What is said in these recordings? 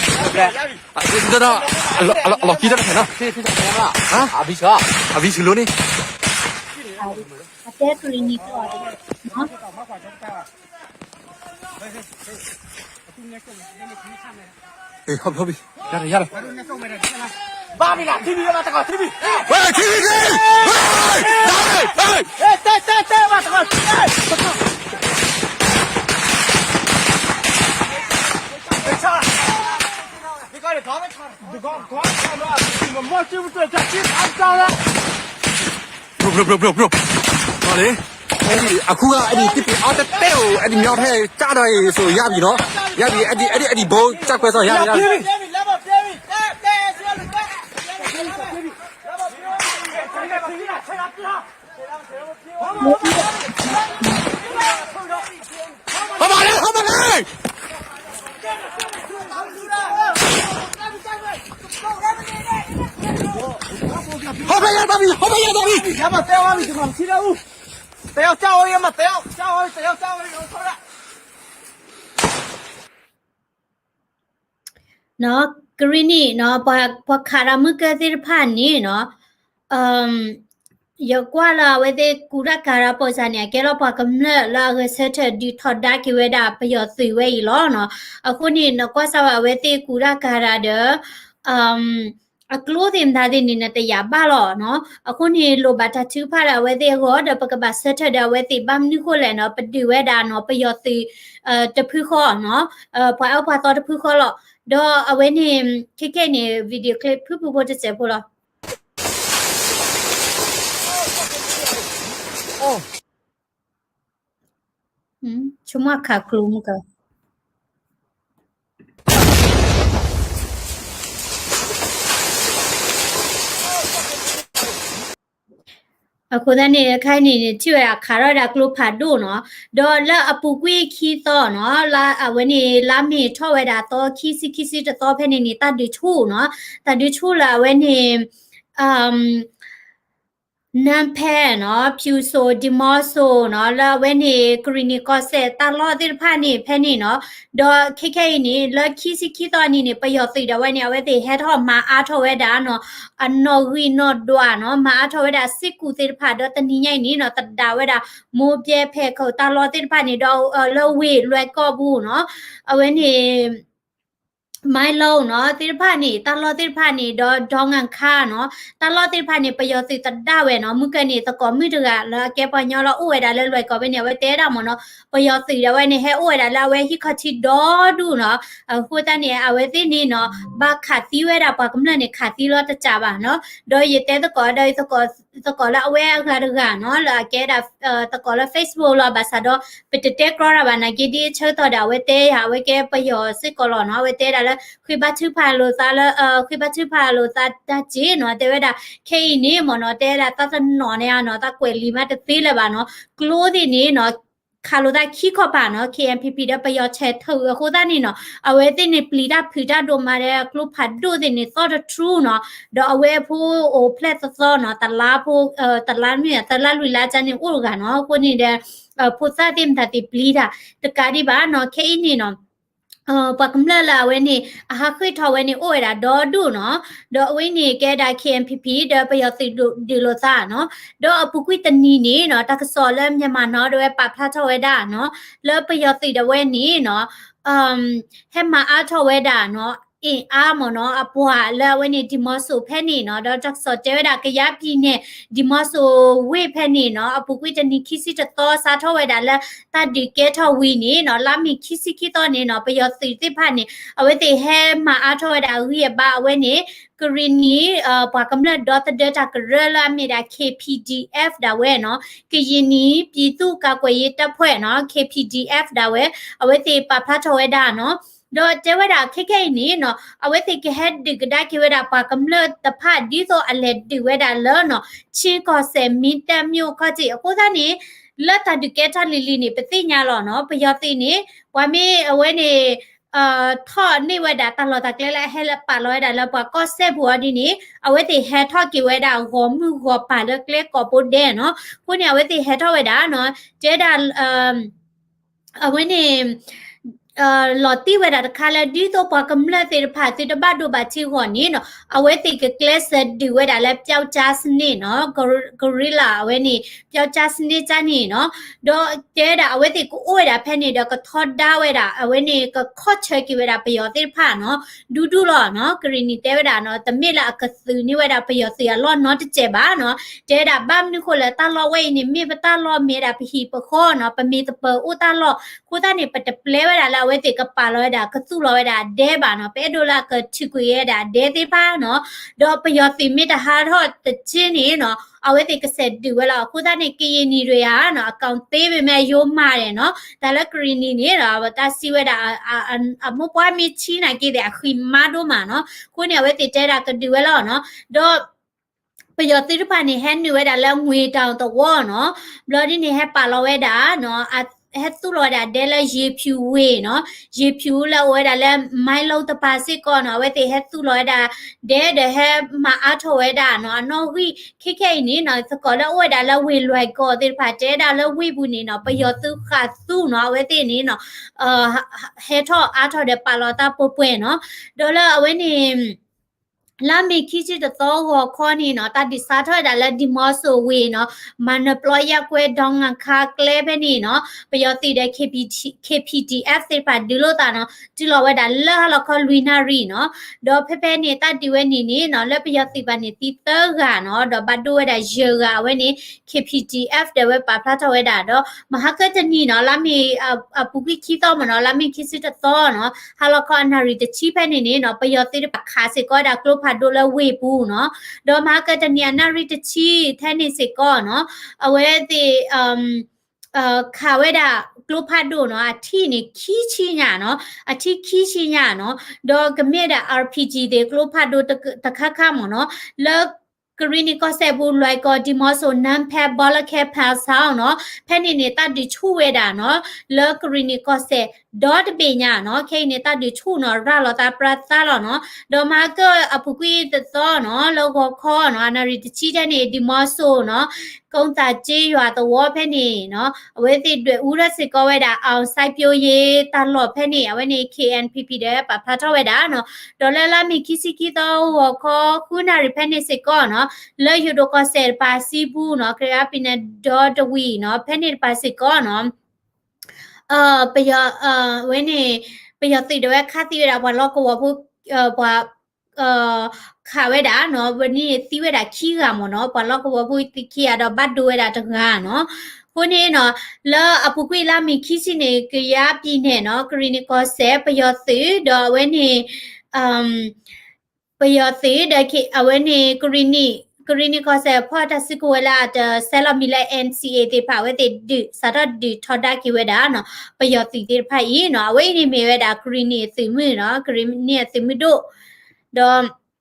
ဒီး အလီၢ်ခံတၢ်တဖဲနီၤ, အဝံၤဆူလိန့ၣ်, အတဲကရံၣ်နံၣ်ကျိာ်, ဟီၣ်ဖျိဘံၣ်, ယၤဒီး ယၤဒီး, ဘၣ်မံၤလၢ ထံဘံၣ်လၢ ဘၣ်တကီၢ် ထံဘံၣ်, ဝဲ ထံဘံၣ်, တဲ တဲ တဲ ဘၣ်တကီၢ် ထံဘံၣ်, ဘျိ ဘျိ ဘျိ ဘျိ, လီၤလံ, အဃိဂၤအဲၣ်ဒိး တပ့ၤအီတတဲအိၣ် အဲၣ်ဒိးမ့ၢ်အီထဲ ကၢ်ဒီးအံၤ စိၤယါဘံၣ်နီၤ, ယါဘံၣ် အဲၣ်ဒိး အဲၣ်ဒိး အဲၣ်ဒိးဘိ ကၢ်ကွဲးစီၤယါဘံၣ် ဟီၣ်ဘၣ်လဲၣ် ဟီၣ်ဘၣ်လဲၣ်, ဟီၣ်ဘၣ်ယၤတၢ်ဘံၣ် ဟီၣ်ဘၣ်ယၤတၢ်ဘံၣ်, တဲအီၤ တဲအီၤ တဲအီၤ တဲအီၤ တဲအီၤ တဲအီၤ တဲအီၤ တဲအီၤ နီၤ, ကရံၣ်နံၣ်နီၤ, ပှၤခးတၢ်မုၢ်ကၢၢ်သ့ၣ်တဖၣ်န့ၣ်နီၤ, ယကွၢ်လၢအဝဲသ့ၣ်ကူတၢ်ကၤတၢ်ပိာ်စၢ်န့ၣ် အကဲထီၣ်ပှၤကမျၢၢ်လၢအဂဲၤဆၢထၢၣ်ဒုးထီဒါက့ၤဝဲဒၣ်ပယီၤသုးဝဲအံၤလီၤနီၤ. အဃိန့ၣ် နကွၢ်စၢ်ဝဲအဝဲသ့ၣ်ကူတၢ်ကၤတၢ်ဒီး အကျိသ့ၣ်မတၤသ့ၣ်န့ၣ် နတယာ်ဘၣ်လီၤနီၤ. အဃိန့ၣ် လိၣ်ဘၣ်တၢ်ထုကဖၣ်ဒီးအဝဲသ့ၣ်အဂီၢ် ဒီးပကဘၣ်ဆၢထၢၣ်ဒီးအဝဲသ့ၣ် ဘၣ်မနုၤဃိလဲၣ်နီၤ, ပဒုးဝဲဒၣ်နီၤ ပယီၤသုးတဖုဃီနီၤ, ပှၤအၢပှၤသီတဖုဃီလီၤ. ဒီးအဝဲန့ၣ် ခဲခဲအံၤန့ၣ် video clip ဖုၣ်ဖုၣ်ဖိတစဲးဖိလီၤ. ဆိကမိၣ်ခးကျိမုၢ်က အဃိသတးန့ၣ် ခဲအံၤန့ၣ် ထံၣ်ဝဲဒၣ်ခးထီၣ်ဝဲဒၣ်ကျိဖးဒိၣ်နီၤ, ဒီးလၢအပူၤကွံာ်ခံသီနီၤ, လၢအဝဲန့ၣ် လါမ့ၤထီၣ်ဝဲဒၣ်သီခံဆံ ခံဆံတသီဖဲန့ၣ်န့ၣ် တၢ်ဒုးဆူၣ်နီၤ, တၢ်ဒုးဆူၣ်လၢအဝဲန့ၣ် နန်းဖဲနီၤ, ဖရူဆို, ဒီမော့ဆိုနီၤ, လၢအဝဲန့ၣ် ကရံၣ်နံၤကီၢ်စဲၣ်တၢ်လီၢ်သ့ၣ်တဖၣ်န့ၣ် ဖဲန့ၣ်နီၤ, ဒီးခဲခဲအံၤန့ၣ် လၢခံဆံခံသီအနံၤန့ၣ် ပယီၤသုးဒၣ်ဝဲန့ၣ် အဝဲသ့ၣ်ဟဲထီၣ် မၤအါထီၣ်ဝဲဒၣ်နီၤ, အနီၣ်ဂံၢ်နီၣ်ဒွးနီၤ, မၤအါထီၣ်ဝဲဒၣ်စ့ၢ်ကီးသ့ၣ်တဖၣ် ဒီးတနံၤညါအံၤန့ၣ်နီၤ သဒၣ်ဝဲဒၣ် မိၢ်ဘဲဖဲးခိၣ်တၢ်လီၢ်သ့ၣ်တဖၣ်န့ၣ် ဒီးလၢဝ့ၢ်လွဲၢ်ကီၢ်ပူၤနီၤ, အဝဲန့ၣ် မၢလီၤနီၤ သ့ၣ်တဖၣ်န့ၣ် တၢ်လီၢ်သ့ၣ်တဖၣ်န့ၣ် ဒီး ဒေါင်းဂန်ခါနီၤ, တၢ်လီၢ်သ့ၣ်တဖၣ်န့ၣ် ပယီၤသုးသဒၣ်ဝဲနီၤ, မုၢ်ကၢန့ၣ် သကိးမုၣ်တဂၤလၢအကဲပှၤကညီလီၤ အိၣ်ဝဲဒၣ်လၢလွဲၢ်ကီၢ်ဖဲန့ၣ် အဝဲတဲဒၣ်မ့ၢ်နီၤ, ပယီၤသုးဒၣ်ဝဲန့ၣ် ဟဲအိၣ်ဝဲဒၣ်လၢအဝဲဟံၣ်ခီၣ်ထံးဒီဒူၣ်နီၤ, အဃိသတးန့ၣ် အဝဲသ့ၣ်န့ၣ်နီၤ ဘၣ်ခးသံဝဲဒၣ်ပှၤကမျၢၢ်န့ၣ် ခးသံလီၤတစးဘၣ်နီၤ, ဒီးယတဲသကိးဒီး သကိးလၢအဝဲအဂၤတဂၤနီၤ လၢအကဲဒၣ် သကိးလၢ Facebook လီၤ, ဘၣ်ဆၣ်ဒီး ပတတဲကြီတၢ်ဘၣ်နာ်က့ ဒ်အဆၢကတီၢ်ဒီး အဝဲတဲယၤ အဝဲကဲပယီၤစ့ၢ်ကီးလီၤနီၤ, အဝဲတဲဒၣ်လၢ ဃ့ဘါထုကဖၣ်လိာ်သးလၢ ဃ့ဘါထုကဖၣ်လိာ်သးတၢ်စ့နီၤ, တဲဝဲဒၣ် ခဲအံၤန့ၣ်မ့ၢ်နီၤ တဲဒၣ်သးတနီၤန့ၣ်နီၤ သးကွဲးလံာ်မးတသ့လၢၤဘၣ်နီၤ, ကျိသ့ၣ်န့ၣ်နီၤ ခးလိာ်သးခံခီၣ်ပၤနီၤ, ခ့ၣ်အဲၣ်ပံၣ်ပံၣ် ဒီးပယီၤဆဲးထုးအဃိသတးန့ၣ်နီၤ အဝဲသ့ၣ်န့ၣ် ပျံၤတၢ်ဖုးတၢ်ဒိၣ်မးဒီး ကျိဖးဒိၣ်သ့ၣ်န့ၣ်သီၣ်တထြူနီၤ, ဒီးအဝဲအဖိအိၣ်ဖျဲၣ်သီသီနီၤ, တလါဖိ တလါမ့ၢ်သၢလါလွံၢ်လါကန့ၣ်အိၣ်တဂၤနီၤ, အဃိန့ၣ်ဒီး ဖိသၣ်သ့ၣ်မတၤသ့ၣ်ပျံၤတၢ် တကးဒံးဘၣ်နီၤ, ခဲအံၤန့ၣ်နီၤ ပှၤကမျၢၢ်လၢအဝဲန့ၣ် အဟးဃ့ၢ်ထီၣ်ဝဲန့ၣ် အိၣ်ဝဲဒၣ်ဒီဒူၣ်နီၤ, ဒီးအဝဲန့ၣ်ကဲဒၣ် ခ့ၣ်အဲၣ်ပံၣ်ပံၣ် ဒီးပယီၤသုးဒုးလိာ်သးနီၤ, ဒီးအပူၤကွံာ်တနံၤန့ၣ်နီၤ တၢ်ကစီၣ်လၢ Myanmar Now ဒၣ်ဝဲပာ်ဖျါထီၣ်ဝဲဒၣ်နီၤ, လၢပယီၤသုးဒၣ်ဝဲန့ၣ်နီၤ ဟဲမၤအါထီၣ်ဝဲဒၣ်နီၤ အ့ၣ်အါမ့ၢ်နီၤ အပှၤလၢအဝဲန့ၣ် ဒီမော့ဆိုဖဲန့ၣ်နီၤ, ဒီးတၢ်ကစီၣ်တဲဝဲဒၣ် ကယားပြည်နယ် ဒီမော့ဆိုဝ့ၢ်ဖဲန့ၣ်နီၤ, အပူၤကွံာ်တနံၤခံဆံတသီ စးထီၣ်ဝဲဒၣ်လၢတၢ်ဒုးကဲထီၣ်ဝံၤန့ၣ်နီၤ, လါမ့ၤခံဆံခံသီန့ၣ်နီၤ ပယီၤသုးသ့ၣ်တဖၣ်န့ၣ် အဝဲသ့ၣ်ဟဲမၤအါထီၣ်ဝဲဒၣ်အဂံၢ်အဘါအဝဲန့ၣ် ကရံၣ်နံၤ ပှၤကမျၢၢ်ဒီသဒၢတၢ်ကရၢလၢအမ့ၢ်ဒၣ် K P D F ဒၣ်ဝဲနီၤ, ကရင်နီပြည်သူ့ကာကွယ်ရေးတပ်ဖွဲ့နီၤ K P D F ဒၣ်ဝဲ အဝဲသ့ၣ်ပာ်ဖျါထီၣ်ဝဲဒၣ်နီၤ, ဒီးတဲဝဲဒၣ်ခဲခဲအံၤန့ၣ်နီၤ အဝဲသ့ၣ်ကဟဲဒုးကဒါက့ၤဝဲဒၣ်ပှၤကမျၢၢ်တဖၣ်ဒ်သိးအလဲၤဒုးဝဲဒၣ်လၢနီၤ ချင်းကီၢ်စဲၣ် မင်းတပ်မြို့ ခီၣ်ထံး အဃိသတးန့ၣ် လၢတၢ်ဒုးကဲထီၣ်လံၤလံၤန့ၣ် ပသ့ၣ်ညါလီၤနီၤ ပယီၤသုးန့ၣ် ပှၤမ့ၢ်အဝဲန့ၣ် ထီၣ်န့ၢ်ဝဲဒၣ်တၢ်လီၢ်တၢ်ကျဲလၢအဟဲလၢပာ်လီၤဝဲဒၣ်လၢပှၤကီၢ်စဲၣ်ပူၤအီၤဒ်န့ၣ် အဝဲသ့ၣ်ဟဲထီၣ်က့ၤဝဲဒၣ်ဂီၢ်မုၢ်ဂီၢ်ပၤလၢကျဲကိးဘိဒဲးနီၤ, အဃိန့ၣ် အဝဲသ့ၣ်ဟဲထီၣ်ဝဲဒၣ်နီၤ တဲဒၣ် အဝဲန့ၣ် လီၤတံၢ်ဝဲဒၣ်တခါလၢ ဒ်သိးပှၤကမျၢၢ်သ့ၣ်တဖၣ်သုတဘၣ်ဒိဘၣ်ထံးအဂီၢ်န့ၣ်နီၤ အဝဲသ့ၣ်ကကျဲးစၢးဒုးဝဲဒၣ်လၢ ပျောက်ကျားစနစ်နီၤ guerrilla အဝဲန့ၣ် ပျောက်ကျားစနစ် ကန့ၣ်နီၤ, ဒီးတဲဒၣ်အဝဲသ့ၣ်ကအိၣ်ဝဲဒၣ်ဖဲန့ၣ်ဒီးကထီဒါဝဲဒၣ် အဝဲန့ၣ်ကခီၣ်ဆၢက့ၤဝဲဒၣ်ပယီၤသ့ၣ်တဖၣ်နီၤ ဒူဒူလီၤနီၤ, ကရံၣ်နံၤတဲဝဲဒၣ်နီၤ တမ့ၢ်လၢအကသုးန့ၢ်ဝဲဒၣ်ပယီၤသုးအလီၢ်နီတစဲးဘၣ်နီၤ, တဲဒၣ်ဘၣ်မနုၤဃိလၢတၢ်လီၢ်ဝဲအံၤန့ၣ် မ့ၢ်ပတၢ်လီၢ်မ့ၢ်ဒၣ်ပဟံၣ်ပဃီနီၤ ပမ့ၢ်သပၢၤအိၣ်တၢ်လီၢ် အဃိသတးန့ၣ် ပတပျဲဝဲဒၣ်လၢအဝဲသ့ၣ်ကပာ်လီၤဝဲဒၣ် ကသူၣ်လီၤဝဲဒၣ်အဒဲဘၣ်နီၤ, ပအဲၣ်ဒိးလၢအကထုးကွံာ်ဝဲဒၣ်အဒဲသ့ၣ်တဖၣ်နီၤ, ဒီးပယီၤသုးမ့ၢ်တဟးထီၣ်တက့ၢ်န့ၣ်နီၤ အဝဲသ့ၣ်ကစဲးဒုးဝဲလီၤ, အဃိသတးန့ၣ် ကရင်နီၤဒၣ်ဧါနီၤ အကောင်သေးပေမဲ့ ရိုးမတယ်နီၤ, တၢ်လၢကရံၣ်နံၤန့ၣ်ဒီး တၢ်စံးဝဲဒၣ် အမိၢ်ပှၢ်မ့ၢ်ဆံးနာ်က့သ့ၣ် အဃံမါဒိၣ်မးနီၤ, အဃိန့ၣ် အဝဲသ့ၣ်တဲဒၣ်ကဒုးဝဲလီၤနီၤ, ဒီး ပယီၤသုးတဖၣ်န့ၣ် ဟဲနုာ်ဝဲဒၣ်လၢ ငွေတောင်သဝီနီၤ, ဘျီဒ်န့ၣ် ဟဲပာ်လီၤဝဲဒၣ်နီၤ ဟဲသူၣ်လီၤဝဲဒၣ်ဒဲလၢ ရေဖြူဝ့ၢ်နီၤ, ရေဖြူလၢအအိၣ်ဝဲဒၣ်လၢ မၢလီၤတပၤစ့ၢ်ကီးနီၤ, အဝဲသ့ၣ်ဟဲသူၣ်လီၤဝဲဒၣ်ဒဲ ဒီးဟဲမၤအါထီၣ်ဝဲဒၣ်နီၤ, အနီၣ်ဂံၢ်ခဲခဲအံၤန့ၣ်နီၤ သကိးလၢအိၣ်ဝဲဒၣ်လၢဝ့ၢ်လွဲၢ်ကီၢ်သ့ၣ်တဖၣ် တဲဒၣ်လၢဝ့ၢ်ပူၤန့ၣ်နီၤ ပယီၤသုးဃာ်သူၣ်နီၤ, အဝဲသ့ၣ်န့ၣ်နီၤ ဟဲထီၣ်အါထီၣ်ဒီးပာ်လီၤတၢ်ပှဲၤပှဲၤနီၤ, ဒီးလၢအဝဲန့ၣ် လါမ့ၤခံဆံတသီဂီၤခီန့ၣ်နီၤ တၢ်ဒုးစးထီၣ်ဝဲဒၣ်လၢ ဒီမော့ဆိုဝ့ၢ်နီၤ, မၤနၢၤပျီယၢ်ကွဲ ဒေါင်းဂန်ခါကျဲဖဲန့ၣ်နီၤ, ပယီၤသုးဒီး K P D F သ့ၣ်တဖၣ်ဒုးလိာ်သးနီၤ, တုၤလီၤဝဲဒၣ်လၢဟါလီၤခီလွံၢ်နၣ်ရံၣ်နီၤ, ဒီးဖဲဖဲန့ၣ် တၢ်ဒုးဝဲန့ၣ်န့ၣ်နီၤ လၢပယီၤသုးဘၣ်န့ၣ်သံသၢဂၤနီၤ, ဒီးဘၣ်ဒိဝဲဒၣ်ယဲၢ်ဂၤ အဝဲန့ၣ် K P D F ဒီးဝဲပာ်ဖျါထီၣ်ဝဲဒၣ်ဒီး မဟါကတနံၤနီၤ လါမ့ၤ အပူၤကွံာ်ခံသီမ့ၢ်နီၤ လါမ့ၤခံဆံတသီနီၤ ဟါလီၤခီအနၣ်ရံၣ်တဆံဖဲန့ၣ်န့ၣ်နီၤ ပယီၤသုးတဖၣ်ခးစ့ၢ်ကီးဝဲဒၣ်ကျိဖး ကျိဖးဒိၣ်လၢဝ့ၢ်ပူၤနီၤ, ဒီးမဟါကတနံၤအနၣ်ရံၣ်တဆံထဲန့ၣ်စ့ၢ်ကီးနီၤ, အဝဲသ့ၣ် ခးဝဲဒၣ်ကျိဖးဒိၣ်နီၤ အထံၣ်န့ၣ်ခံဆံညါနီၤ, အထံၣ်ခံဆံညါနီၤ, ဒီးကမ့ၢ်ဒၣ် RPG သ့ၣ်ကျိဖးဒိၣ်တခါခါမ့ၢ်နီၤ, လၢ ကရံၣ်နံၣ်ကီၢ်စဲၣ်ပူၤ လွဲၢ်ကီၢ် ဒီးမီစိ နၢဖဲ ဘီလၢခဲ ဖဲးစီနီၤ, ဖဲန့ၣ်န့ၣ် တၢ်ဒုးဆူၣ်ဝဲဒၣ်နီၤ, လၢကရံၣ်နံၣ်ကီၢ်စဲၣ် ဒီတဘ့ၣ်ညါနီၤ, ခဲအံၤန့ၣ် တၢ်ဒုးဆူၣ်နီၤ ရၤလီၤသးပြါသးလီၤနီၤ, ဒီးမဟါကအပူၤကွံာ်တသီနီၤ လၢဂီၤခီနီၤ အနၣ်ရံၣ်တဆံထဲန့ၣ် ဒီးမီစိနီၤ ကုန်းသာကျေးရွာသဝီဖဲန့ၣ်နီၤ အဝဲသ့ၣ်ဒွဲၣ်အူထီၣ်စ့ၢ်ကီးဝဲဒၣ် အောင်စိုက်ပျိုးရေး တၢ်လီၢ်ဖဲန့ၣ် အဝဲန့ၣ် KNPP ဒီးပာ်ဖျါထီၣ်ဝဲဒၣ်နီၤ, ဒီးလၢလါမ့ၤခံဆံခံသီဂီၤခီ ဃုနၣ်ရံၣ်ဖဲန့ၣ်စ့ၢ်ကီးနီၤ, လၢယိၤဒိၣ်ကီၢ်စဲၣ်တပၤစံပူၤနီၤ ကရၢပံၤနဲၣ်ဒီတဝံၤနီၤ ဖဲန့ၣ်တပၤစ့ၢ်ကီးနီၤ ပယီၤ ဝဲန့ၣ် ပယီၤသုးဒၣ်ဝဲခးသံဝဲဒၣ်ပှၤလီၢ်ကဝီၤဖိ ပှၤ ခးဝဲဒၣ်နီၤ ဝဲန့ၣ်သံဝဲဒၣ်ခံဂၤမ့ၢ်နီၤ ပှၤလီၢ်ကဝီၤဖိသံခံဂၤဒီးဘၣ်ဒိဝဲဒၣ်တဂၤနီၤ, အဃိန့ၣ်နီၤ လၢအပူၤကွံာ်လါမ့ၤခံဆံန့ၣ် ကယါပံၤနဲၣ်နီၤ ကရံၣ်နံၣ်ကီၢ်စဲၣ် ပယီၤသုးဒီးအဝဲန့ၣ် ပယီၤသုးဒီးအဝဲန့ၣ် ကရံၣ်နံၣ် ကရံၣ်နံၣ်ကီၢ်စဲၣ်ဖီၣ်တၢ်စုကဝဲၤလၢအတဆဲးလီၤမံၤလၢ NCA သ့ၣ်တဖၣ် အဝဲသ့ၣ်ဒုး စးထီၣ်ဒုးထီဒါက့ၤဝဲဒၣ်နီၤ ပယီၤသုးသ့ၣ်တဖၣ်အံၤနီၤ အဝဲအံၤန့ၣ်မ့ၢ်ဝဲဒၣ်ကရံၣ်နံၣ်အသုးမုၢ်နီၤ ကရံၣ်နံၣ်အသုးမုၢ်ဒိၣ်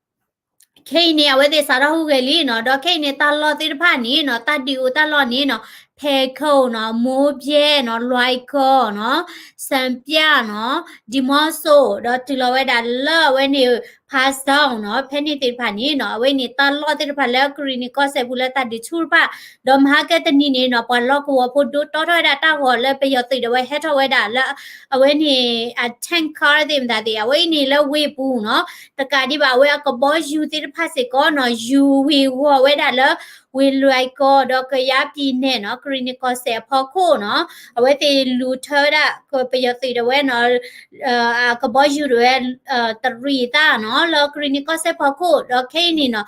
ဒီး ခဲအံၤန့ၣ် အဝဲသ့ၣ်စးထီၣ်ဟူးဂဲၤလံနီၤ ဒီးခဲအံၤန့ၣ် တၢ်လီၢ်သ့ၣ်တဖၣ်န့ၣ်နီၤ တၢ်ဒုးအိၣ်တၢ်လီၢ်န့ၣ်နီၤ ဖဲးခိၣ်နီၤ မိၢ်ဘျဲနီၤ လွဲၢ်ကီၢ်နီၤ စၣ်ပျၢ်နီၤ ဒံမီစိ ဒီးတုၤလီၤဝဲဒၣ်လၢအဝဲန့ၣ် ဖးစီနီၤ ဖဲန့ၣ်သ့ၣ်တဖၣ်န့ၣ်နီၤ အဝဲန့ၣ်တၢ်လီၢ်သ့ၣ်တဖၣ်လၢကရံၣ်နံၣ်ကီၢ်စဲၣ်ပူၤလၢတၢ်ဒုးဆူၣ်တဖၣ် ဒီးမဟါကတနံၤန့ၣ်နီၤ ပှၤလီၢ်ကဝီၤဖိဒိတီထီၣ်ဝဲဒၣ်တၢ်ဂီၤလၢပယီၤသုးဒီးဝဲဟဲထီၣ်ဝဲဒၣ်လၢ အဝဲန့ၣ် အ tank car သ့ၣ်မတၤသ့ၣ် အဝဲအံၤန့ၣ်လၢဝ့ၢ်ပူၤနီၤ တကးဒံးဘၣ် အဝဲအကဘီယူၤသ့ၣ်တဖၣ်စ့ၢ်ကီးနီၤ ယူၤဝ့ၤဝီၤဝဲဒၣ်လၢ ဝ့ၢ်လွဲၢ်ကီၢ်ဒီးကယါပံၤနဲၣ်နီၤ ကရံၣ်နံၣ်ကီၢ်စဲၣ်အဖီခိၣ်နီၤ အဝဲသ့ၣ်လူၤထၢဝဲဒၣ် ပယီၤသုးဒၣ်ဝဲနီၤ ကဘီယူၤဒၣ်ဝဲ တရံးသၣ်နီၤ လၢကရံၣ်နံၣ်ကီၢ်စဲၣ်ဖီခိၣ် ဒီးခဲအံၤန့ၣ်နီၤ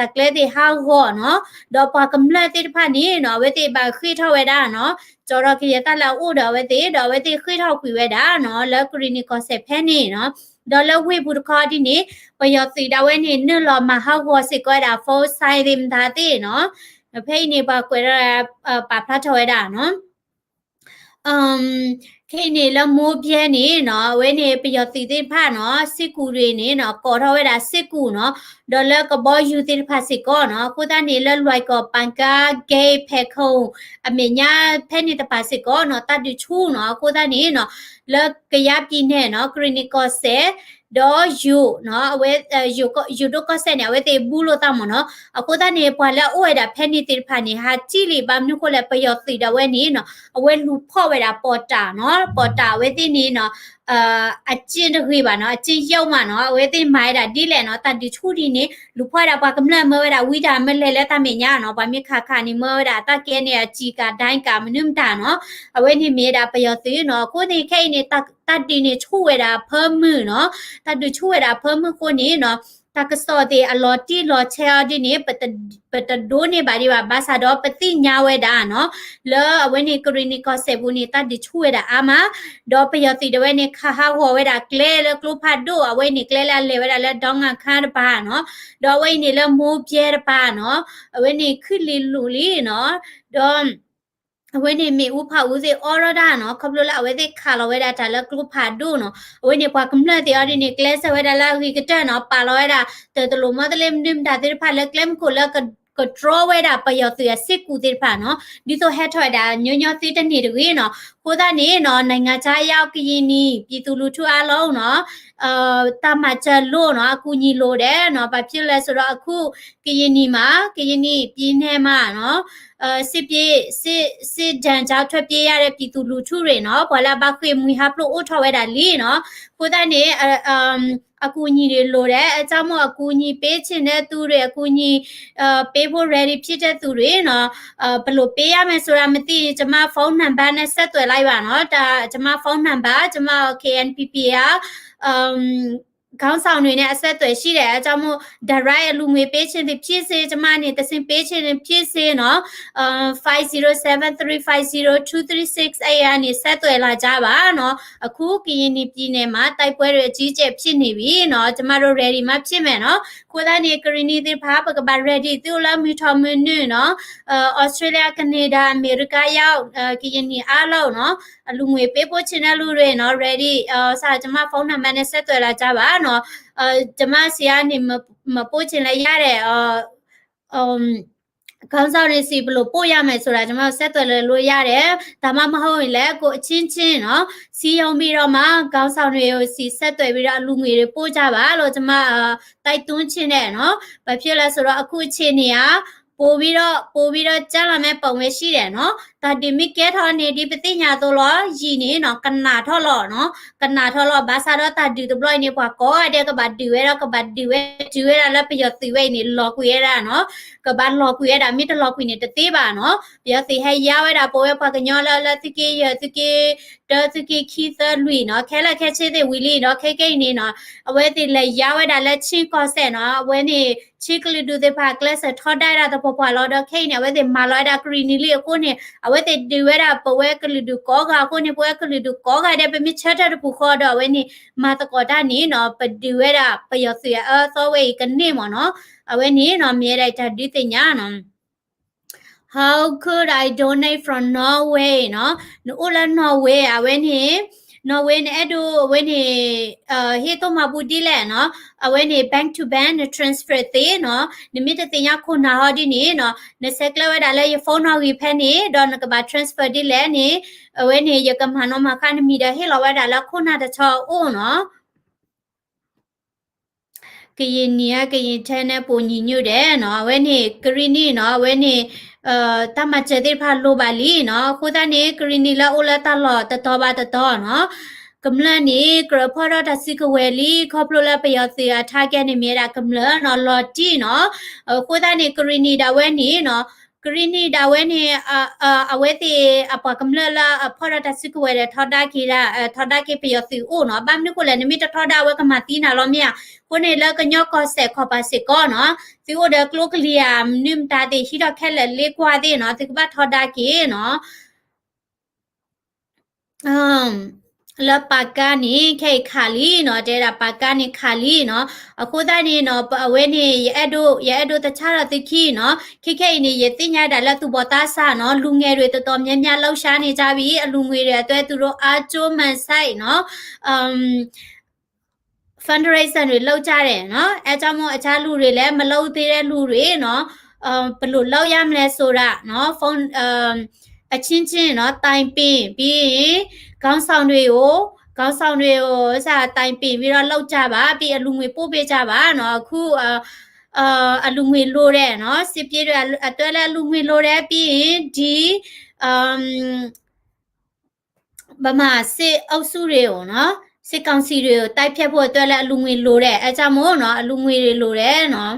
ဟံၣ်ဃီသ့ၣ်တၢ်လီၢ်တၢ်ကျဲသ့ၣ်ဟးဂီၤနီၤ ဒီးပှၤကမျၢၢ်သ့ၣ်တဖၣ်န့ၣ်နီၤ အဝဲသ့ၣ်ဘၣ်ဃ့ၢ်ထီၣ်ဝဲဒၣ်နီၤ ကၠီၤထီၣ်ကယဲၢ်တၢ်လၢအအိၣ်ဒီးအဝဲသ့ၣ် ဒီးအဝဲသ့ၣ်ဃ့ၢ်ထီၣ်ကွံာ်ဝဲဒၣ်နီၤ လၢကရံၣ်နံၣ်ကီၢ်စဲၣ်ဖဲန့ၣ်နီၤ ဒီးလၢဝ့ၢ်ပူၤတခီဒ်န့ၣ် ပယီၤသုးဒၣ်ဝဲန့ၣ် နုာ်လီၤမၤဟးဂီၤစ့ၢ်ကီးဝဲဒၣ် phone sign သ့ၣ်မတၤသ့ၣ်နီၤ ဖဲအံၤန့ၣ် ပှၤကွဲးဒၣ် ပာ်ဖျါထီၣ်ဝဲဒၣ်နီၤ ခဲအံၤန့ၣ်လၢမိၢ်ဘျဲန့ၣ်နီၤ အဝဲန့ၣ်ပယီၤသုးသ့ၣ်တဖၣ်နီၤ စစ်ကူတွေန့ၣ်နီၤ ကိးထီၣ်ဝဲဒၣ်စစ်ကူနီၤ ဒီးလၢကဘီယူၤသ့ၣ်တဖၣ်စ့ၢ်ကီးနီၤ အဃိသတးန့ၣ် လၢလွဲၢ်ကီၢ် ပၣ်ကါ ကဲ ဖဲးခိၣ် အမဲာ်ညါဖဲန့ၣ်တဖၣ်စ့ၢ်ကီးနီၤ တၢ်ဒုးဆူၣ်နီၤ အဃိသတးန့ၣ်နီၤ လၢကယါပံၤနဲၣ်နီၤ ကရံၣ်နံၣ်ကီၢ်စဲၣ် ဒီးယိၤနီၤ အဝဲ ယိၤဒိၣ်ကီၢ်စဲၣ်န့ၣ် အဝဲသ့ၣ်ဘူးလိာ်သးမ့ၢ်နီၤ အဃိသတးန့ၣ် ပှၤလၢအအိၣ်ဝဲဒၣ်ဖဲန့ၣ်သ့ၣ်တဖၣ်န့ၣ် ဟးထံၣ်လံ ဘၣ်မနုၤဃိလဲၣ် ပယီၤသုးဒၣ်ဝဲန့ၣ်နီၤ အဝဲလူၤဖီၣ်ဝဲဒၣ်ပီးတးနီၤ ပီးတးအဝဲသ့ၣ်န့ၣ်နီၤ အကျင့်တဂ့ၤဘၣ်နီၤ အကျင့်ယုတ်မးနီၤ အဝဲသ့ၣ်မၤဝဲဒၣ်ဒ်လဲၣ်နီၤ တၢ်ဒုးဆူၣ်ဒ်န့ၣ် လူၤဖီၣ်ဝဲဒၣ်ပှၤကမျၢၢ်မၢဝဲဒၣ်ဝံတၢ်မၢလဲၤလၢတၢ်မဲာ်ညါနီၤ ပှၤမ့ၢ်ခးခးန့ၣ် မၢဝဲဒၣ်တၢ်ကဲန့ၣ် အစံးကၤဒၣ်ကၤမနုၤမတၤနီၤ အဝဲန့ၣ်မ့ၢ်ဝဲဒၣ်ပယီၤသုးနီၤ အဃိန့ၣ် ခဲအံၤန့ၣ် တၢ်ဒုးန့ၣ်ဆူၣ်ဝဲဒၣ်ဖၢမုၢ်နီၤ တၢ်ဒုးဆူၣ်ဝဲဒၣ်ဖၢမုၢ်အဃိန့ၣ်နီၤ တၢ်ကစီၣ်သ့ၣ်အလီၤတံၢ်လီၤဆဲးအီၤဒ်န့ၣ် ပတဒိးန့ၢ်ဘၣ်ဒံးဘၣ် ဘၣ်ဆၣ်ဒီးပသ့ၣ်ညါဝဲဒၣ်နီၤ လၢအဝဲန့ၣ်ကရံၣ်နံၣ်ကီၢ်စဲၣ်ပူၤန့ၣ် တၢ်ဒုးဆူၣ်ဝဲဒၣ်အါမး ဒီးပယီၤသုးဒၣ်ဝဲန့ၣ် ခးဟးဂီၤဝဲဒၣ်ကျဲလၢကျိဖးဒိၣ် အဝဲန့ၣ်ကျဲလၢအလဲၤဝဲဒၣ်လၢ ဒေါငါခါ တပၤနီၤ ဒီးအဝဲအံၤန့ၣ်လၢမိၢ်ဘျဲတပၤနီၤ အဝဲန့ၣ်ခုၣ်လံၤလူၤလံနီၤ ဒီး အဝဲန့ၣ်မ့ၣ်အူဖးအူသ့ၣ်အိးထီၣ်ဒၣ်နီၤ ခီဖျိလၢအဝဲသ့ၣ်ခးလီၤဝဲဒၣ်တၢ်လၢကျိဖးဒိၣ်နီၤ အဝဲန့ၣ်ပှၤကမျၢၢ်သ့ၣ်အီၤဒ်န့ၣ် ကျဲးစၢးဝဲဒၣ်လၢအဂ့ၤကတၢၢ်နီၤ ပာ်လီၤဝဲဒၣ် တၢ်တလိာ်မီတလ့မနုၤမတၤသ့ၣ်တဖၣ်လၢကျဲမုၢ်ခိၣ်လၢက ကတြီဝဲဒၣ်ပယီၤသုးအစစ်ကူသ့ၣ်တဖၣ်နီၤ ဒ်သိးဟဲထီၣ်ဝဲဒၣ်ညီညီသုတန့ၢ်တဂ့ၤနီၤ အဃိသတးန့ၣ်နီၤ နိုင်ငံခြားရောက်ကရင်နီၤ ပြည်သူလူထုအားလုံးနီၤ တၢ်မၤစၢၤလိၣ်နီၤ အကူအညီလိုတယ်နီၤ ဘာဖြစ်လဲဆိုတော့ အခု ကရင်နီမှာ ကရင်နီပြည်နယ်မှာနော် စစ်ပြေးစစ်စစ်ဒဏ်ကြောင့်ထွက်ပြေးရတဲ့ပြည်သူလူထုတွေနော် ပှၤလၢအဘၣ်ဃ့ၢ်မှံဟးဖျိးအိၣ်ထီၣ်ဝဲဒၣ်လံနီၤ အဃိသတးန့ၣ် အကူအညီတွေလိုတယ် အကြောင်းမို့အကူအညီပေးချင်တဲ့သူတွေ အကူအညီပေးဖို့ ready ဖြစ်တဲ့သူတွေနော် ဘယ်လိုပေးရမယ်ဆိုတာမသိရင် ကျွန်မ phone number နဲ့ဆက်သွယ်လိုက်ပါနော် ကျွန်မ phone number ကျွန်မ KNPP က ခေါင်းဆောင်တွေနဲ့ အဆက်အသွယ်ရှိတယ် အကြောင်းမို့ direct အလူငွေပေးချင်သည်ဖြစ်စေ ကျမအနေနဲ့ တဆင့်ပေးချင်သည်ဖြစ်စေနော် five zero seven three five zero two three six အဲ့ရနေဆက်သွယ်လာကြပါနော်အခုကရင်နီပြည်နယ်မှာတိုက်ပွဲတွေအကြီးအကျယ်ဖြစ်နေပြီနော်ကျမတို့ ready မှဖြစ်မယ်နော်ကိုသားနေကရင်နီသစ်ဖာပကဘာ ready သူ့လမ်းမူထောင်မူနုနော် Australia Canada America ရောက်ကရင်နီအားလုံးနော်အလူငွေပေးပို့ချင်တဲ့လူတွေနော် ready စာကျမဖုန်းနံပါတ်နဲ့ဆက်သွယ်လာကြပါနော်ကျမဆီကနေမပို့ချင်လည်းရတယ်ခေါင်းဆောင်တွေဆီဘယ်လိုပို့ရမယ်ဆိုတာကျွန်မတို့ဆက်သွယ်လို့ရတယ်ဒါမှမဟုတ်ရင်လည်းကိုအချင်းချင်းနော်စည်းရုံးပြီးတော့မှခေါင်းဆောင်တွေဆီဆက်သွယ်ပြီးတော့အလူငွေတွေပို့ကြပါလို့ကျွန်မတိုက်တွန်းချင်တယ်နော်ဘာဖြစ်လဲဆိုတော့အခုအခြေအနေကပိုပြီးတော့ပိုပြီးတော့ကြားလာမဲ့ပုံပဲရှိတယ်နော်တၢ်ဒုးမ့ၢ်ကဲထီၣ်န့ၣ်ဒီပသ့ၣ်ညါသိးလီၤယံာ်န့ၣ်နော်ကနၣ်ထီၣ်လီၤနော်ကနၣ်ထီၣ်လီၤဘၣ်ဆၣ်ဒီးတၢ်ဒုးတဘျီအံၤန့ၣ်ပှၤကိးဂၤဒဲးကဘၣ်ဒုးဝဲဒီးကဘၣ်ဒုးဝဲဒုးဝဲဒၣ်လၢပယီၤသုးဝဲအံၤန့ၣ်လီၤကွံာ်ဝဲဒၣ်နော်ကဘၣ်လီၤကွံာ်ဝဲဒၣ်မ့ၢ်တလီၤကွံာ်န့ၣ်တသ့ဘၣ်နော်ပယီၤသုးဟဲယါဝဲဒၣ်ပဝဲပှၤကညီလၢလၢသုးက့ ယဲၢ်သုးက့ တၢသုးက့ခံသၢလွံၢ်နော်ခဲလၢာ်ခဲဆ့သ့ၣ်ဝံၤလံနော်ခဲကဲအံၤန့ၣ်နော်အဝဲသ့ၣ်လဲၤယါဝဲဒၣ်လၢချင်းကီၢ်စဲၣ်နော်အဝဲန့ၣ် ဆ့ကလုာ်ဒူၣ်သ့ၣ်တဖၣ်ကျဲးစၢးထီဒါဝဲဒၣ်သပှၢ်ပှၢ်လီၤဒီးခဲအံၤန့ၣ် အဝဲသ့ၣ်မၤလီၤဝဲဒၣ်ကရံၣ်နံၤလံအဃိန့ၣ် အဝဲသ့ၣ်ဒုးဝဲဒၣ်ပဝဲကလုာ်ဒူၣ်ကိးဂၤအဃိန့ၣ် ပဝဲကလုာ်ဒူၣ်ကိးဂၤဒဲး ပမ့ၢ်ဆၢထၢၣ်တပူၤဃီဒီးအဝဲန့ၣ် မၤသကိးတၢ်န့ၣ်နီၤ ပဒုးဝဲဒၣ်ပယီၤသုးအအၢအသီဝဲအံၤကန့ၢ်မ့ၢ်နီၤ အဝဲန့ၣ်နီၤ မ့ၢ်ဝဲဒၣ်တၢ်ဒုးသ့ၣ်ညါနီၤ How could I donate from Norway နီၤ နအိၣ်လၢ Norway အဝဲန့ၣ် Norway နအဲၣ်ဒိးအဝဲန့ၣ် ဟ့ၣ်သိၣ်မၤဘူၣ်ဒ်လဲၣ်နီၤ အဝဲန့ၣ် bank to bank န transfer သ့နီၤ နမ့ၢ်တသ့ၣ်ညါခိၣ်နၢ်ဟီဒ်န့ၣ်နီၤ နဆဲးကျၢဝဲဒၣ်လၢယ phone နီၣ်ဂံၢ်ဖဲန့ၣ် ဒီးနကဘၣ် transfer ဒ်လဲၣ်န့ၣ် အဝဲန့ၣ် ယကမၤနီၣ်မၤဃါနမံၤဒီးဟ့ၣ်လီၤဝဲဒၣ်လၢခိၣ်နၢ်တဆီအအိၣ်နီၤ ကရင်နီ ကရင်ထဲနဲ့ ပိုညီညွတ်တယ်နီၤ အဝဲန့ၣ် ကရံၣ်နံၣ်နီၤ အဝဲန့ၣ် တၢ်မၤစၢၤသ့ၣ်တဖၣ်လိၣ်ဘၣ်လံနီၤ အဃိသတးန့ၣ် ကရံၣ်နံၣ်လၢအိၣ်လၢတၢ်လီၢ်တတီၤဘၣ်တတီၤနီၤ ကမျၢၢ်န့ၣ် ကြၢးဖီၣ်ထီၣ်တၢ်စုကဝဲၤလံ ခီဖျိလၢပယီၤသုးအ target န့ၣ်မ့ၢ်ဝဲဒၣ်ကမျၢၢ်နီၤ လီၤတံၢ်နီၤ အဃိသတးန့ၣ် ကရံၣ်နံၣ်ဒၣ်ဝဲန့ၣ်နီၤ ကရံၣ်နံၣ်ဒၣ်ဝဲန့ၣ် အဝဲသ့ၣ်အပှၤကမျၢၢ်လၢအဖီၣ်ထီၣ်တၢ်စုကဝဲၤဒီးထီဒါက့ၤ ထီဒါက့ၤပယီၤသုးအိၣ်နီၤ ဘၣ်မနုၤဃိလဲၣ် နမ့ၢ်တထီဒါဝဲကမၤသံနၤလီၤ မ့ၢ်ဧါ အဃိန့ၣ်လၢကညီကီၢ်စဲၣ်ခီၣ်ပၤစ့ၢ်ကီးနီၤ သုအိၣ်ဒီးကျိကလံၤဧါ မနုၤမတၤသ့ၣ်ဟံးထီၣ်ခဲလၢာ်လ့ကွၢ်သ့ၣ်နီၤ သုကဘၣ်ထီဒါက့ၤနီၤ လၢပာ်ကါန့ၣ် ခဲအံၤခးလံနီၤ တဲဒၣ်ပာ်ကါန့ၣ်ခးလံနီၤ အဃိသတးန့ၣ်နီၤ အဝဲန့ၣ် ယအဲၣ်ဒိး ယအဲၣ်ဒိးတဆၣ်ဒီးသုခံနီၤ ခဲခဲအံၤန့ၣ် ယသ့ၣ်ညါဒၣ်လၢသူၣ်ဘီၣ်သးစၢ်နီၤ လူငယ်တွေတော်တော်များများလှုပ်ရှားနေကြပြီ အလူငွေတွေအတွက်သူတို့အားကျိုးမန်ဆိုင်နီၤ fundraiser တွေလုပ်ကြတယ်နော်အဲကြောင့်မို့အခြားလူတွေလည်းမလုပ်သေးတဲ့လူတွေနော်ဘယ်လိုလုပ်ရမလဲဆိုတာနော်ဖုန်းအချင်းချင်းနော်တိုင်ပင်ပြီးရင်ခေါင်းဆောင်တွေကိုခေါင်းဆောင်တွေကိုစတိုင်ပင်ပြီးတော့လုပ်ကြပါပြီးအလူငွေပို့ပေးကြပါနော်အခုအလူငွေလိုတယ်နော်စစ်ပြေးတွေအတွက်လည်းအလူငွေလိုတယ်ပြီးရင်ဒီဗမာစစ်အုပ်စုတွေကိုနော်စစ်ကောင်စီတွေကိုတိုက်ဖျက်ဖို့အတွက်လည်းအလူငွေလိုတယ်အဲကြောင့်မို့နော်အလူငွေတွေလိုတယ်နော်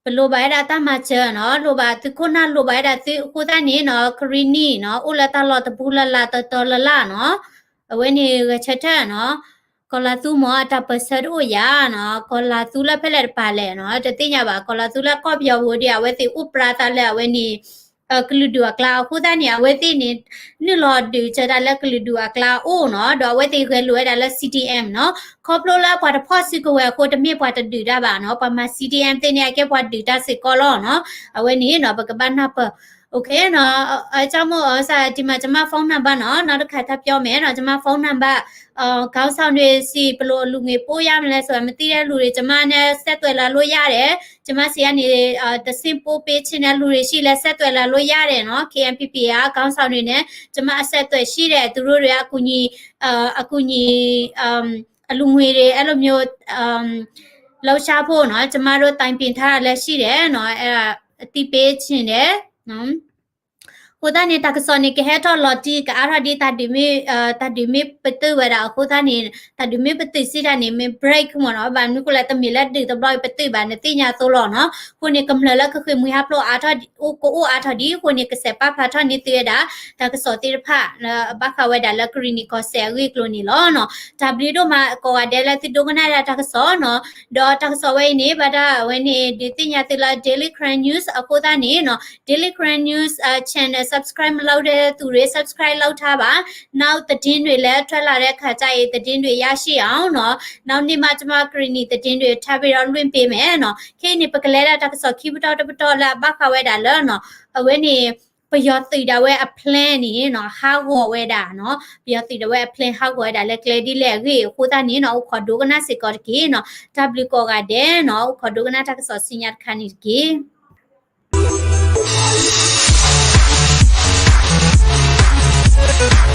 ပလိုဘၣ်ဝဲဒၣ်တၢ်မၤစၢၤနော် လိုဘၣ်သုခိၣ်နၢ်လိုဘၣ်ဝဲဒၣ်သုအဃိသတးန့ၣ်နော် ကရံၣ်နံၣ်နော် အိၣ်လၢတၢ်လီၢ်တပူၤလၢ်လၢ်တီတီလၢ်လၢ်နော် အဝဲန့ၣ်ဂဲၤဆၢထၢၣ်နော် ကီၤလၤသူမ့ၢ်အတၢ်ပၢၢ်ဆၢတအိၣ်ယၤနော် ကီၤလၤသူလၢဖဲလဲၣ်တပၤလဲၣ်နော် တသ့ၣ်ညါဘၣ် ကီၤလၤသူလၢကီၢ်ပယီၤပူၤဒ် အဝဲသ့ၣ်အိၣ်ပြးသးလၢအဝဲန့ၣ် ကလုာ်ဒူၣ်အကျါအဃိသတးန့ၣ် အဝဲသ့ၣ်န့ၣ် နုာ်လီၤဒုးစၢၤတၢ်လၢကလုာ်ဒူၣ်အကျါအအိၣ်နော် ဒီးအဝဲသ့ၣ်ဂဲၤလိာ်ဝဲဒၣ်လၢ C D M နော် ခီဖျိလၢပှၤတဖီၣ်စုကဝဲၤအဃိ တမ့ၢ်ပှၤတဒုးတၢ်ဘၣ်နော် ပှၤမၤ C D M သ့ၣ်န့ၣ် အကဲပှၤဒုးတၢ်စ့ၢ်ကီးလီၤနော် အဝဲန့ၣ်နော် ပကဘၣ်နၢ်ပၢၢ် OK နော် အကၠီမိၣ်အီစၢ် ဒံးမး ကျမ phone number နော် နောက်တစ်ခါထပ်ပြောမယ်နော် ကျမ phone number ခေါင်းဆောင်တွေဆီ ဘယ်လိုအလူငွေပို့ရမလဲဆိုတာ မသိတဲ့လူတွေ ကျမနဲ့ဆက်သွယ်လာလို့ရတယ် ကျမဆီကနေ တဆင့်ပို့ပေးချင်တဲ့လူတွေရှိလဲဆက်သွယ်လာလို့ရတယ်နော် K N P P ကခေါင်းဆောင်တွေနဲ့ ကျမအဆက်အသွယ်ရှိတယ် သူတို့တွေကအကူအညီ အကူအညီ အလူငွေတွေ အဲ့လိုမျိုး လှုပ်ရှားဖို့နော် ကျမတို့တိုင်ပင်ထားတာလည်းရှိတယ်နော် အဲ့ဒါအသိပေးချင်တယ်နော် အဃိသတးန့ၣ် တၢ်ကစီၣ်န့ၣ် ကဟဲထီၣ်လီၤတံၢ်ကအါထီၣ်ဒ်တၢ်ဒုးမ့ၢ် တၢ်ဒုးမ့ၢ်ပတုာ်ဝဲဒၣ်အဃိသတးန့ၣ် တၢ်ဒုးမ့ၢ်ပတုာ်စံးတၢ်န့ၣ် မ့ၢ် break မ့ၢ်နီၤ, ဘၣ်မနုၤဃိလဲၣ် တမ့ၢ်လၢဒုးတဘျီအံၤပတုာ်ဘၣ် နသ့ၣ်ညါသိးလီၤနီၤ. အဃိန့ၣ် ကမျၢၢ်လၢကဃ့ၢ်မှံဟးဖျိးအါထီၣ် အိၣ်ကအိၣ်အါထီၣ်ဒံးအဃိန့ၣ် ကစဲးပာ်ဖျါထီၣ်န့ၢ်သုဝဲဒၣ် တၢ်ကစီၣ်သ့ၣ်တဖၣ် လၢဘၣ်ဃးဝဲဒၣ်လၢကရံၣ်နံၣ်ကီၢ်စဲၣ်အဂ့ၢ်အကျိၤန့ၣ်လီၤနီၤ. တၢ်ဘျုးဒိၣ်မးကိးဂၤဒဲးလၢသုဒိကနၣ်ဒၣ်တၢ်ကစီၣ်နီၤ. ဒီးတၢ်ကစီၣ်ဝဲအံၤန့ၣ် ဘၣ်တၢ်ဝဲန့ၣ် ဒုးသ့ၣ်ညါသုလၢ Daily Karen News အဃိသတးန့ၣ်နီၤ Daily Karen News channel subscribe မလုပ်တဲ့သူတွေ subscribe လုပ်ထားပါ. နောက်သတင်းတွေလည်းထွက်လာတဲ့အခါကျရင် သတင်းတွေရရှိအောင်နော်. နောက်နေ့မှ ကျွန်မကရင်နီသတင်းတွေ ထပ်ပြီးတော့လွှင့်ပေးမယ်နော်. ခဲအံၤန့ၣ် ပကလဲၤဒၣ်တၢ်ကစီၣ်ခံပတီၢ်တပတီၢ်လၢအဘၣ်ဃးဝဲဒၣ်လၢနီၤ အဝဲန့ၣ် ပယီၤသုးဒၣ်ဝဲအ plan န့ၣ်နီၤ ဟးဂီၤဝဲဒၣ်နီၤ. ပယီၤသုးဒၣ်ဝဲအ plan ဟးဂီၤဝဲဒၣ်လၢကျဲဒ်လဲၣ်အဂ့ၢ်အဃိသတးန့ၣ်နီၤ အိၣ်ခိးဒိကနၣ်စ့ၢ်ကီးတက့ၢ်နီၤ. တၢ်ဘျုးကိးဂၤဒဲးနီၤ အိၣ်ခိးဒိကနၣ်တၢ်ကစီၣ်ဆူညါတခါန့ၣ်တက့ၢ်.